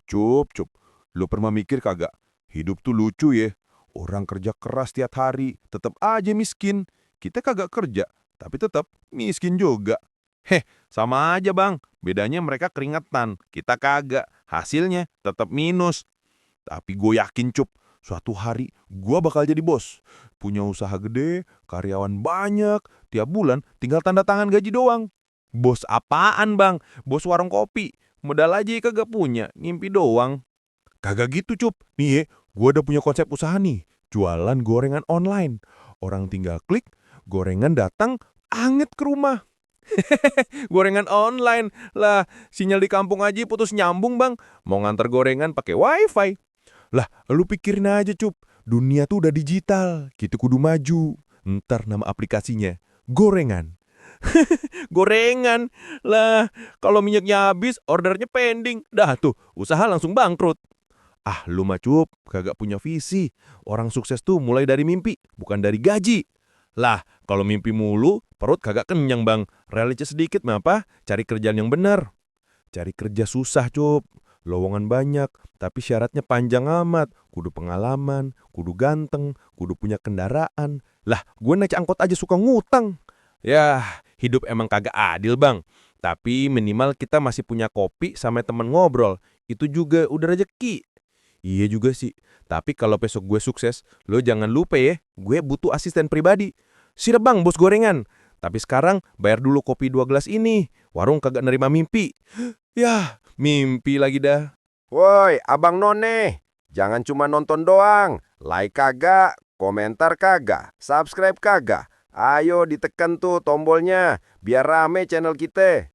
Cup. Lu pernah mikir kagak? Hidup tuh lucu ya. Orang kerja keras tiap hari, tetap aja miskin. Kita kagak kerja, tapi tetap miskin juga. Heh, sama aja bang. Bedanya mereka keringetan, kita kagak. Hasilnya tetap minus. Tapi gue yakin Cup, suatu hari gue bakal jadi bos. Punya usaha gede, karyawan banyak, tiap bulan tinggal tanda tangan gaji doang. Bos apaan bang? Bos warung kopi. Modal aja kagak punya, ngimpi doang. Kagak gitu Cup. Nih ya, gue udah punya konsep usaha nih. Jualan gorengan online. Orang tinggal klik, gorengan datang, anget ke rumah. Gorengan online. Lah, sinyal di kampung aja putus nyambung bang. Mau nganter gorengan pakai wifi. Lah, lu pikirin aja Cup. Dunia tuh udah digital. Kita kudu maju. Ntar nama aplikasinya Gorengan. Gorengan. Lah, kalau minyaknya habis, ordernya pending. Dah tuh, usaha langsung bangkrut. Ah, lu mah Cup, kagak punya visi. Orang sukses tuh mulai dari mimpi, bukan dari gaji. Lah, kalau mimpi mulu, perut kagak kenyang bang. Realistis sedikit mah apa? Cari kerjaan yang benar. Cari kerja susah Cup. Lowongan banyak, tapi syaratnya panjang amat. Kudu pengalaman, kudu ganteng, kudu punya kendaraan. Lah, gue naik angkot aja suka ngutang. Yah, hidup emang kagak adil bang. Tapi minimal kita masih punya kopi sama temen ngobrol. Itu juga udah rezeki. Iya juga sih. Tapi kalau besok gue sukses, lo jangan lupa ya, gue butuh asisten pribadi. Siap bang, bos gorengan. Tapi sekarang bayar dulu kopi 2 gelas ini. Warung kagak nerima mimpi. Yah, mimpi lagi dah. Woi, Abang None. Jangan cuma nonton doang. Like kagak, komentar kagak, subscribe kagak. Ayo ditekan tuh tombolnya, biar rame channel kita.